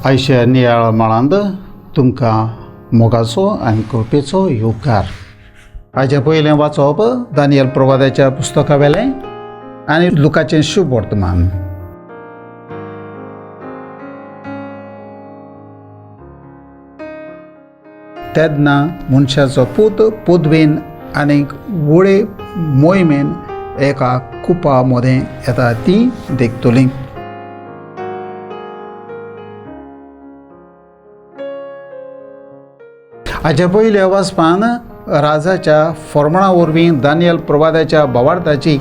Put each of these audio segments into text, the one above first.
आयच्या नियाळ माळांत तुमकां मोगाचो आनी कृपेचो येवकार. आयचें पयलें वाचप दानियल प्रवादाच्या पुस्तका वेलें आनी लुकाचें शुभ वर्तमान. तेन्ना मनशाचो पूत पदवेन आनी वळे मोहिमेन एका कुपा मदें येता ती देखतली. हाचे पयल्या वाचपान राजाच्या फॉर्मणा वरवीं दानियल प्रवादाच्या भावार्थाची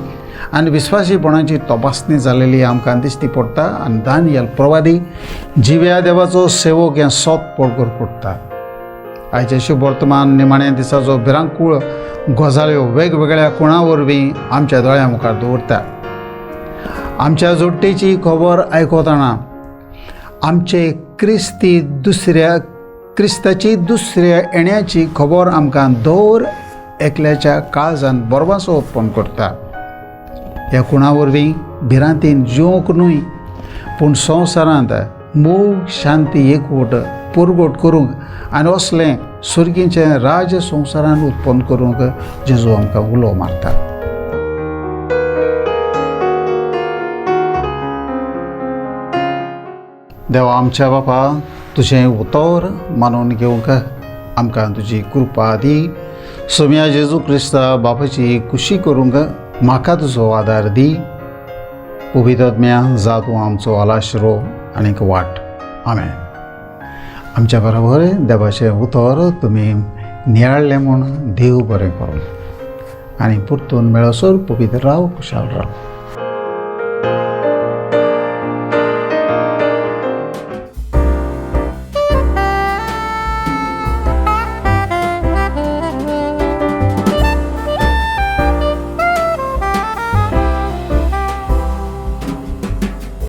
आनी विस्वासीपणाची तपासणी जालेली आमकां दिश्टी पडटा आनी दानियल प्रवादी जिव्या देवाचो सेवक हें सोत पडकर पडटा. आयचे शुभ वर्तमान निमाण्या दिसाचो भिरांकूळ गजाल्यो वेगवेगळ्या खुणा वरवीं आमच्या दोळ्या मुखार दवरता. आमच्या जोडटेची खबर आयकतना आमचे क्रिस्ती दुसऱ्या क्रिस्ताची दुसऱ्या येण्याची खबर आमकां दर एकल्याच्या काळजान बरवासो उत्पन्न करता. ह्या खुणा वरवीं भिरांतीन जिवंक न्हय पूण संवसारांत मोग शांती एकवट पुरगोट करूंक आनी असलें सुर्गीचें राज्य संवसारान उत्पन्न करूंक जेजू आमकां उलो मारता. देवा आमच्या बापा, तुजें उतर मानून घेवंक आमकां तुजी कृपा दी. सोम्या जेजू क्रिस्ता बापाची खुशी करूंक म्हाका तुजो आदार दी. पवित्र जा तूं आमचो आलाशिरो आनीक वाट. आमेन. आमच्या बरोबर देवाचें उतर तुमी नियाळ्ळें म्हूण देव बरें करूं आनी परतून मेळसर पवित्र राव, खुशाल राव.